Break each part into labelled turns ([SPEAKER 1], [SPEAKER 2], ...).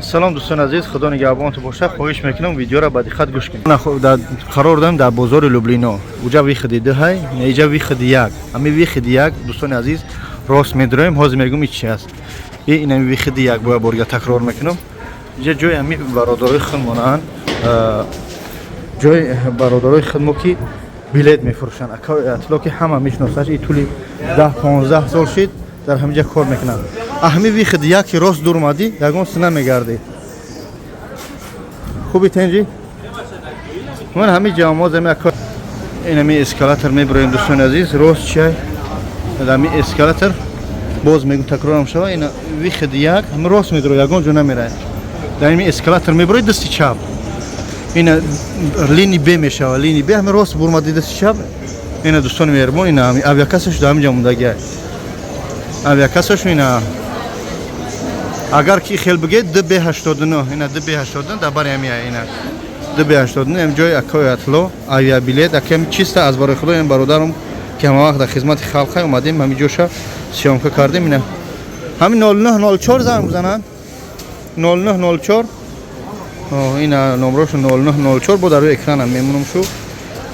[SPEAKER 1] Салом, дӯстони азиз, Худо нигаҳбонтон боша. Хоҳиш мекунам, видеоро ба диққат гӯш кунед. Қарор дорем дар бозори Люблино. Уҷа выходи дуҳай, иҷа выходи як. Ҳами выходи як, дӯстони азиз, рост медроем. Ҳозир мегӯм, и чи аст. И инами выходи як, боя борга такрор мекунам. Иҷа ҷои ҳами бародарои худмонаанд, ҷои бародарои худмо, ки билет мефурӯшанд. Атло, ки ҳама мешиносаш, и тӯли 10-15 сол шид, дар ҳамиҷа кор мекунанд. Ҳами выходи яки рост дур омадӣ, ягон сина мегардӣ. Хуби, тенҷи? Ман ҳами ҷамоат ами ака, инами эскалатор мебироем, дӯстони азиз, рост чай ҳами эскалатор. Боз мегум, такрорам шава, ина выходи як, ҳами рост медиро, ягон ҷо намерай. Дар ими эскалатор мебирои, дасти чап ина линии Б мешава. Линии Б ҳами рост бурмади, дасти чап. Ина, дӯстони меҳрубон, ина ҳами авиакассаш дар ҳамиҷа мондагиай. Авиакассаш ина, агар ки хел бигед, ДБ 89, ина ДБ 89 дар бари ҳами, ина ДБ 89, ҳам ҷои акои Атло, авиабилет. Акам чиста, аз барои Худо, ин бародарам, ки ҳама вақт дар хизмати халқа. Омадем, ҳами ҷоша съёмка кардем. Ина ҳами 0904 занг бизананд, 0904, ина номрошу 0904 бо дар рӯи экранам мемонам. Шу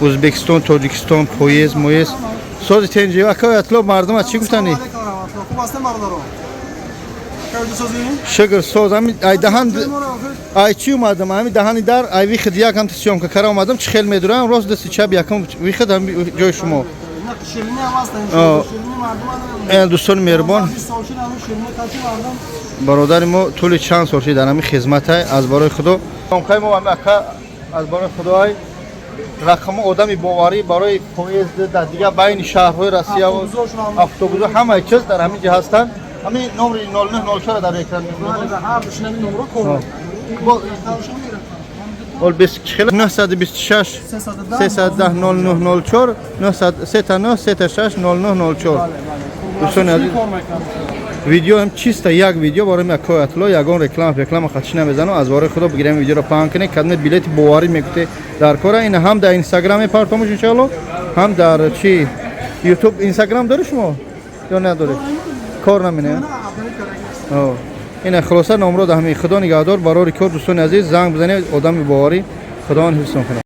[SPEAKER 1] Ӯзбекистон, Тоҷикистон поезд моезд сози, тенҷи, акои Атло? Мардум аз чӣ гуфтанӣ?
[SPEAKER 2] Хуб ҳастем, бародаро.
[SPEAKER 1] Шукр, соз. Ами ай даҳан ай чӣ омадам, ами даҳани дар ай выход як ҳам съёмка кара омадам. Чӣ хел медурам, рост, дасти чап, якам выход, ҳам ҷои шумо. Дӯстони меҳрубон, бародари мо тӯли чанд сол шид дар ҳами хизматай. Аз барои Худо, съёмкаи мо ами ака, аз барои Худоай, рақами одами боварӣ барои поезд дар дигар байни шаҳрҳои Россия, автобусо, ҳамаи чиз дар ҳамин ҷо ҳастанд. Ҳамин номри 0904 дар экран мемонад. Ол 926 310 0904, 900 39 36 0904. Дӯстони азиз, видео ҳам чиста як видео барои акои Атло, ягон реклама хатши намезанам. Аз бораи Худо бигирем, видеоро паҳн кунед. Кадме билети боварӣ мекуте дар кора, ина ҳам дар Инстаграм мепартомуш, иншоалло, ҳам дар чи Ютуб. Инстаграм дори шумо ё надоред? Кор наминем. Ина, хулоса, номро даҳми. Худо нигаҳдор, барори кор. Дӯстони азиз, занг бизанед, одами боварӣ. Худованд ҳифзтон кунад.